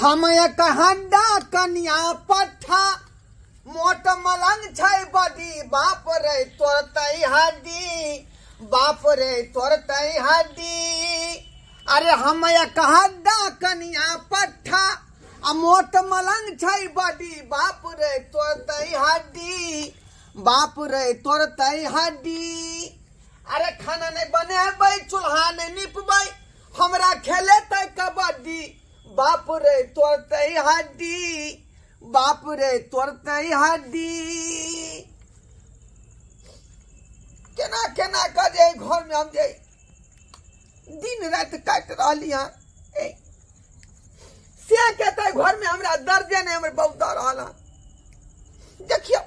हम एक हंडा कनिया पट्ठा मोट मलंग छै बड़ी बाप रे तोड़तै हड्डी बाप रे तोड़तै हड्डी। अरे हम एक हंडा कनिया पट्ठा आ मोट मलंग छै बड़ी बाप रे तोड़तै हड्डी बाप रे तोड़तै हड्डी। अरे खाना नहीं बनेबै चूल्हा नहीं निपबै हमरा खेलेतै कबड्डी बाप रे तोड़तै हड्डी बाप रे तोड़तै हड्डी। केना केना कऽ जे घर में हम जे दिन राति काटि रहली हँ से के तऽ घर में हमरा दर्जे नहीं हमर बहू दऽ रहल हँ। देखियौ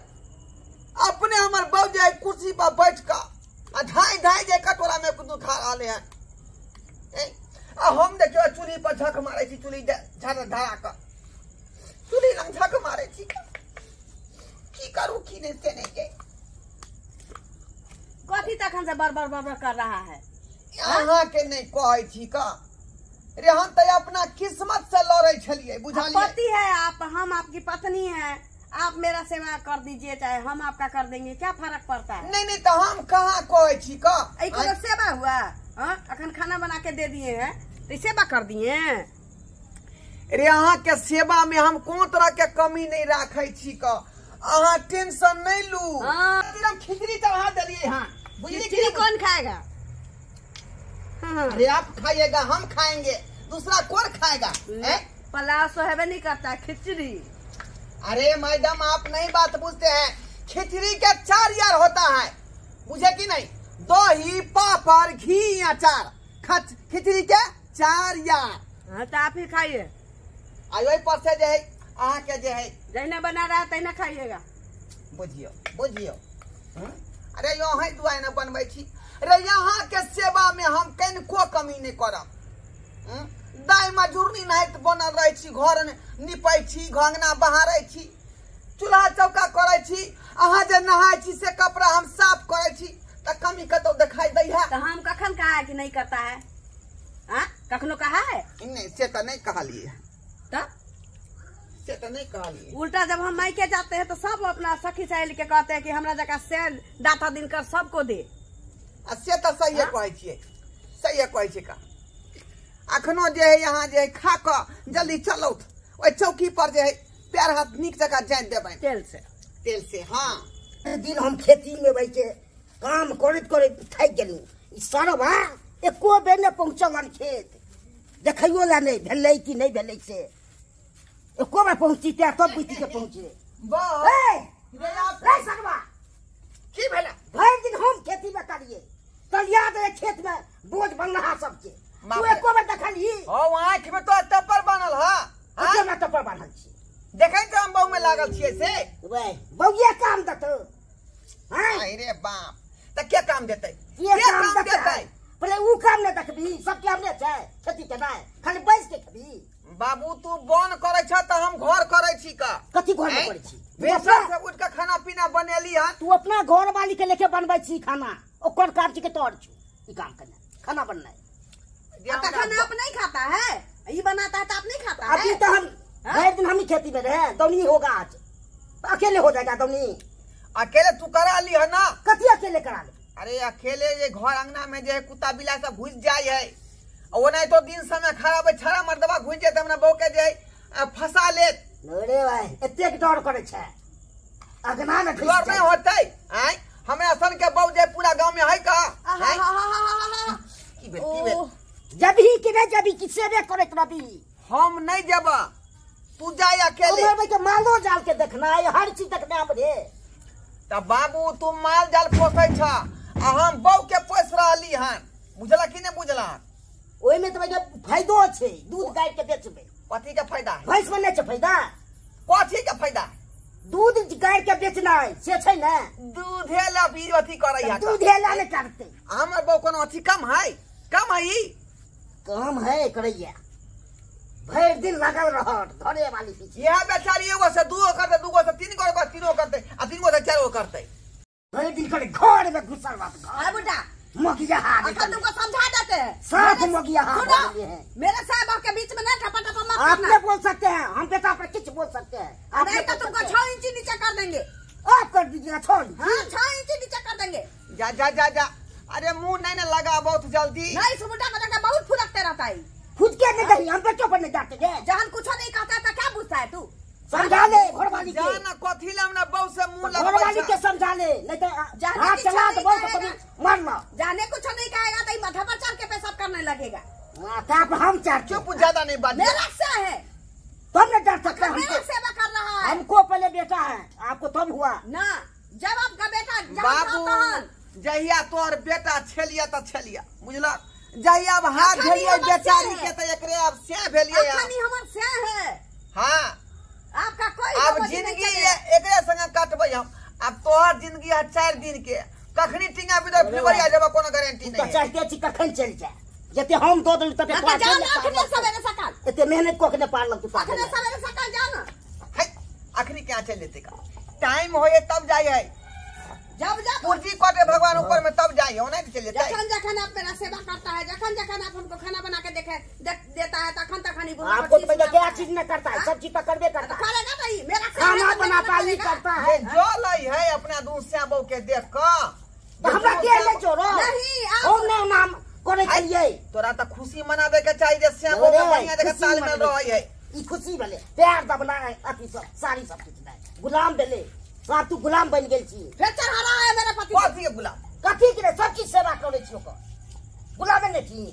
अपने हमर बहू जे कुर्सी पर बैठ कऽ आ धाँइ धाँइ जे कटोरा में कुछ खा रहल हँ आ हम देखियौ चूल्ही पर झक मारै छी चूल्ही धरा कऽ चूल्ही लग झक मारै छी। की करू की नहीं से नहीं के कथी तखन से बड़बड़ बड़बड़ कर रहा है। अहाँ के नहीं कहै छी का रे हम तो अपना किस्मत से लड़ै छलियै बुझलियै। पति है आप, हम आपकी पत्नी है, आप मेरा सेवा कर दीजिए चाहे हम आपका कर देंगे, क्या फर्क पड़ता है। नहीं नहीं तो हम कहाँ कहै छी का कोनो सेवा हुआ। अखन खाना बना के दे दिए हैं तो सेवा कर दिए रे। अहाँ के सेवा में हम कोनो तरह के कमी नहीं राखै छी का अहाँ टेंशन नहीं लू। हम खिचड़ी चढ़ा दिलिए हाँ खिचड़ी कौन खाएगा। अरे आप खाइएगा हम खाएंगे दूसरा कौन खाएगा। पुलाव तो है नहीं करता खिचड़ी। अरे मैडम आप नहीं बात पूछते हैं, खिचड़ी के 4 यार होता है बुझे कि नहीं, दही पापड़ घी अचार खिचड़ी के 4 यार। हाँ तो आप ही खाइए। आयो पर से जे है अहाँ के जे है जहिना बना रहा तहिना खाइएगा। बुझियो बुझियो। अरे यो है दुआई न बनबै छी रे यहाँ के सेवा में हम कनिको कमी नहीं करब। दाइ मजूरनी नाहित बनल रहै छी घर निपै छी घंगना बहारै छी चूल्हा चौका करै छी अहाँ जे नहाय छी से कपड़ा हम साफ करै छी त कमी कतौ देखाई दै है। तो हम कखन कहा है कि नहीं करता है। हाँ कखनो कहा है नहीं से तो नहीं कहलिए तो से तो नहीं कहलिए। उल्टा जब हम मायके जाते हैं तो सब अपना सखी सहेली के कहते हैं कि हमरा जगह सेल दाता दिनकर सबको दे। आ से तो सही कहै छियै सही कहै छियै का अखनो जे है यहाँ जे है खा कऽ जल्दी चलौथ ओहि चौकी पर जे है पैर हाथ नीक जकाँ जानि देबै तेल से तेल से। हाँ दिन हम खेती में बैठे काम करैत करैत थाकि गेलहुँ। ई सरवा एको बेर नहि पहुँचल हन खेत देखैयो ला नहि भेलै कि नहि भेलै से एको बेर पहुँची तब बुझि के पहुँचे। सरवा की भेलै भरि दिन हम खेती में करिए तलिया दे खेत में बोझ बनला सबके तू एको बेर देखलही। ओ आँख में तो टप्पर बनल ह। केना टप्पर बान्हल छी देखै त हम बहु में लागल छियै से बौए काम देतौ। अरे बाप त के काम देतै के काम देतै पहिले ऊ काम नहि देखबी सबके हमरे छै खेती केनाइ खाली बैस के खेबी। बाबू तू बन करै छ त हम घर करै छी का कथी घर में करै छी। बेसर से उठ के खाना पीना बनेली हन तू अपना घर वाली के लेके बनबै छी खाना ओकर काम छी के तोर छु ई काम करना खाना बननाइ। खाना आप नहीं खाता है ये बनाता है तो आप नहीं खाता है। अभी तो हम भर दिन हम ही खेती में रहे दौनी होगा आज अकेले हो जाएगा दौनी। अकेले तू करा ली है ना कथी अकेले करा ले। अरे अकेले ये घर अंगना में जे कुत्ता बिला सब घुस जाय है वो नहीं तो दिन समय खराब है छड़ा मर्दबा घुस जाए हमरा बहू के जे फंसा लेत। अरे भाई एतेक डर करे छै अगना में डर नहीं होतै आय हमरा सन के बहू जे पूरा गांव में है का की भेल की भेल जबही कि नहीं जबही कि सेवे करैत रहबी। हम नहीं जब तू जाय अकेले। हमर भाई के मालो जाल के देखना है हर चीज देखना हमरे। त बाबू तू माल जाल पोसै छ आ हम बहू के पोस रहली हन बुझला कि नहीं बुझला। ओहि में त भाई फायदो छै दूध गाय के बेचबै। कथी के फायदा है भैंस में नहीं छै फायदा। कथी के फायदा दूध गाय के बेचनाइ से छै ने दूधे ला भी अथी करै है दूधे ला नहीं करतै। हमर बहू कोनो अथी कम है कम है ई काम है करैया भरि दिन लागल रहत घरे वाली पीछे। यह बेचारी एगो से दूगो करतै दूगो से तीन गो तीनो करतै आ तीन गो से चार गो करतै भरि दिन करे घर में घुसल रहत। अरे बेटा मगिया अखन तुमको समझा देते हैं। साफ मगिया हैं। मेरे साहब के बीच में ना ठपा ठपा मत आप नहीं बोल सकते हैं, हम बेटा पर कुछ बोल सकते हैं। आप नहीं तो तुमको 6 इंची नीचे कर देंगे। आप कर दीजिएगा 6 इंच। हाँ 6 इंची नीचे कर देंगे। जा जा जा जा, अरे मुँह नहीं ना लगा बहुत जल्दी। नहीं सुबुटा का बहुत फुदकते रहता है। खुद के नहीं कहीं हम बच्चों पर नहीं जाते। जहाँ कुछ नहीं कहता था क्या पूछता है तू? समझा ले घरवाली के। जाना कथी ले हमरा बहू से मुंह लगबै। घरवाली के समझा ले, नहीं तो हाथ चला तो बहुत कभी मार लो। जाने कुछ नहीं कहेगा तो माथा पर चढ़ के पेशाब करने लगेगा। माथा पर हम चढ़ चुप, ज्यादा नहीं बात। मेरा से है तुम नहीं डर सकते। हमको सेवा कर रहा है, हमको पहले बेटा है, आपको तब हुआ ना। जब आपका बेटा बाबू जहिया तोहर बेटा छेलिया त छेलिया बुझला, जहिया अब हाथ भेलिए बेचारी के त एकरे अब से भेलिए। अखनी हमर से है। हां आपका कोई अब जिंदगी एकरे संग काटबै हम। अब तोहर जिंदगी है 4 दिन के, कखनी टिंगा बिदर फीवर आ जाबा कोनो गारंटी नहीं। तो चाहते छी कखन चल जाए, जते हम दो दिन तते पार जाओ ना। अखने सवेरे सकाल एते मेहनत को के पार लग तू अखने सवेरे सकाल जाओ ना। है अखनी क्या चल लेते का टाइम होए तब जाए है। जब जब पुर्जी कटे भगवान ऊपर में तब जाए हो, नहीं तो चले जाए। जखन जखन आप मेरा सेवा करता है, जखन जखन आप हमको खाना बना के देखे देता है, तखन तखन ही आपको तो भैया क्या चीज न करता है, सब चीज तो करबे करता है। करेगा नहीं मेरा खाना बनाता ही करता है। जो लई है अपना दूसरा बहू के देख के तो हमरा के ले जोरो नहीं हम ना नाम करे चाहिए। तोरा तो खुशी मनावे के चाहिए जे बहू के बढ़िया जगह ताल में रहै है। ई खुशी भेले प्यार दबला है अथी सब सारी सब कुछ नहीं गुलाम भेले। तू गुलाम बन गेल छी फिर चढ़ा रहा है मेरा पति। कथी के गुलाम? कथी के सब चीज सेवा करे छी ओकर गुलामे ने छी।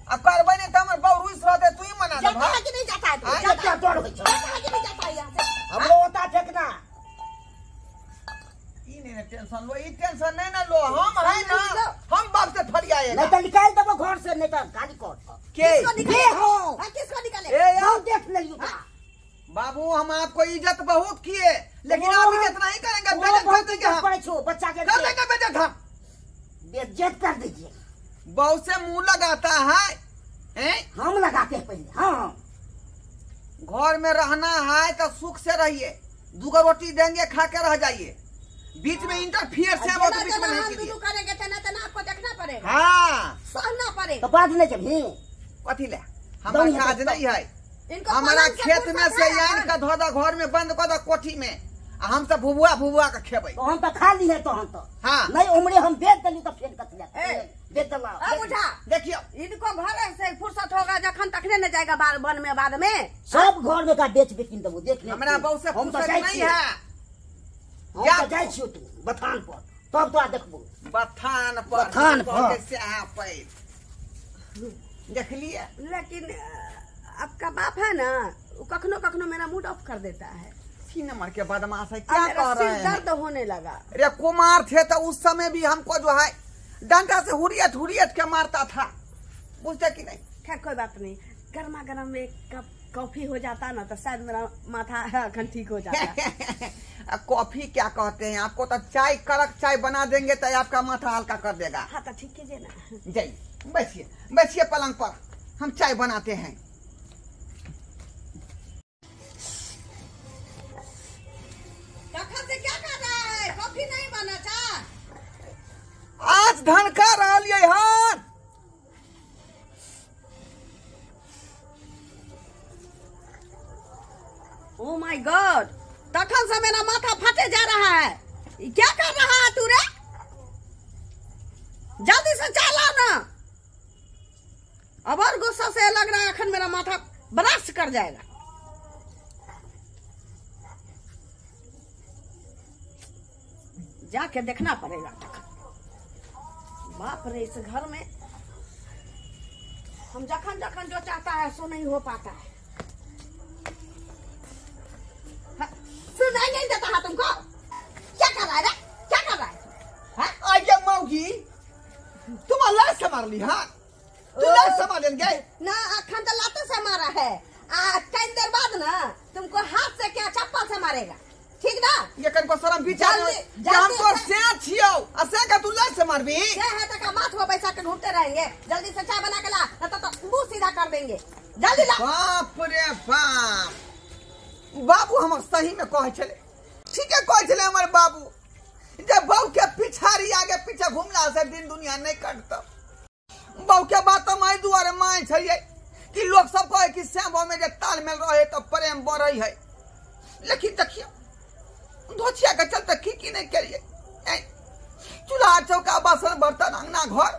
आ करबै ने त हमर बहू रुस रहते तू ही मना दे। जाता है कि नहीं जाता है? तू जाता डर होय छै। जाता है कि नहीं जाता है यहां से? हमरो ओता फेकना ई नहीं टेंशन लो, ई टेंशन नहीं ना लो, हम है ना, हम बाप से फरियाए नहीं तो निकाल देबो घर से, नहीं तो गाली कर के के हो। हां किसको निकाले? ए हम देख लेलियो बाबू, हम आपको इज्जत बहुत किए लेकिन आप इज्जत नहीं करेंगे। बेइज्जत कर देंगे हम। पड़े छो बच्चा के कर देंगे बेइज्जत हम, बेइज्जत कर दीजिए। बहू से मुंह लगाता है हैं? हम लगाते हैं पहले। हाँ घर में रहना है तो सुख से रहिए, 2 रोटी देंगे खा के रह जाइए, बीच में इंटरफियर से बहुत बीच में नहीं कीजिए। करेंगे तना तना आपको देखना पड़ेगा। हाँ सहना पड़ेगा। तो बाद में जब कथी ले हमारा काज नहीं है। हमारा खेत में से आन का धोदा घर में बंद कर दो कोठी में, हम सब भुबुआ भुबुआ के खेबै। तो हम तो खा ली है तो हम तो हाँ नहीं उम्रे हम बेच देली तो फेर कथी बेच देला। अब उठा देखियो इनको घर से फुर्सत होगा जखन तखने न जाएगा बाल वन में, बाद में सब घर में का बेच बेकिन देबो। देख ले हमरा बहू से फुर्सत नहीं है। हम तो जाय छियो तू बथान पर तब तो आ देखबो। बथान पर बथान पर से आ पै देखलिए। लेकिन आपका बाप है ना वो कखनो कखनो मेरा मूड ऑफ कर देता है। तीन नंबर के बदमाश है, क्या कह रहे हैं? दर्द होने लगा। अरे कुमार थे तो उस समय भी हमको जो है डंडा से हुरियत हुरियत के मारता था, बुझते कि नहीं? खैर कोई बात नहीं, गर्मा गर्म एक कप कॉफी हो जाता ना तो शायद मेरा माथा अखन ठीक हो जाता। कॉफी क्या कहते हैं आपको, तो चाय कड़क चाय बना देंगे तो आपका माथा हल्का कर देगा। हाँ तो ठीक कीजिए ना। जाइए बैठिए बैठिए पलंग पर, हम चाय बनाते हैं। से क्या कर रहा है? कॉफी नहीं बना था आज, धान खा रहा हन। ओ my God, तखन से मेरा माथा फटे जा रहा है। क्या कर रहा है तू रे? जल्दी से चला ना। अब और गुस्सा से लग रहा है अखन मेरा माथा ब्लास्ट कर जाएगा। जाके देखना पड़ेगा। बाप रे, इस घर में हम जखन जखन जो चाहता है सो नहीं हो पाता है। सुनाई नहीं देता है तुमको? क्या कर रहा है रे? क्या कर रहा है? आगे मौगी तुम अल्लाह से मार ली। हाँ तू लात से मार लेंगे ना, अखन तो लाते से मारा है, कई देर बाद ना तुमको हाथ से क्या चप्पल से मारेगा, ठीक ना? ये कन को शरम विचार हम तो से छियो आ से का तू लात से मारबी से है त का माथ में बैसा के घूमते रहेंगे। जल्दी से चाय बना के ला, न तो मुंह सीधा कर देंगे। जल्दी ला। बाप रे बाप, बाबू हमर सही में कहै छले, ठीक है कहै छले हमर बाबू जे बहू के पिछाड़ी आगे पीछे घुमला से दिन दुनिया नहीं कटत। बहू के बात हम एहि दुआरे मानै छलियै कि लोक सब कहे कि श्याम भाव में जे तालमेल रहे तो प्रेम बढ़े है, लेकिन देखियौ धोछिया के चलते की की नहीं करिए। चूल्हा चौका बासन बर्तन अंगना घर,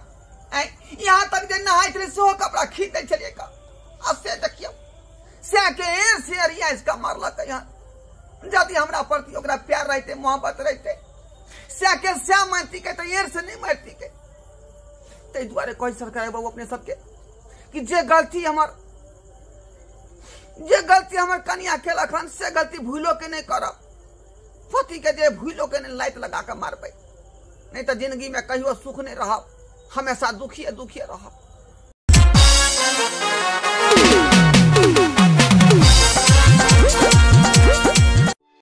यहाँ तक जे नहाइत रहे सेहो कपड़ा खींच दै छलियै का। आ से देखियौ से के एर से अरिया इसका मारलक। यहाँ यदि हमरा प्रति ओकरा प्यार रहते मोहब्बत रहते से के से मानती के तो एर से नहीं मारती के। ताहि दुआरे कहै सरकार बाबू अपने सबके कि जे गलती हमर कनिया केलक हन से गलती भूलो के नहीं करब, पति के जे भूलो के नहीं लाइत लगा के मारबै, नहीं तो जिंदगी में कहियो सुख नहीं रहब, हमेशा दुखिए दुखिए रहब।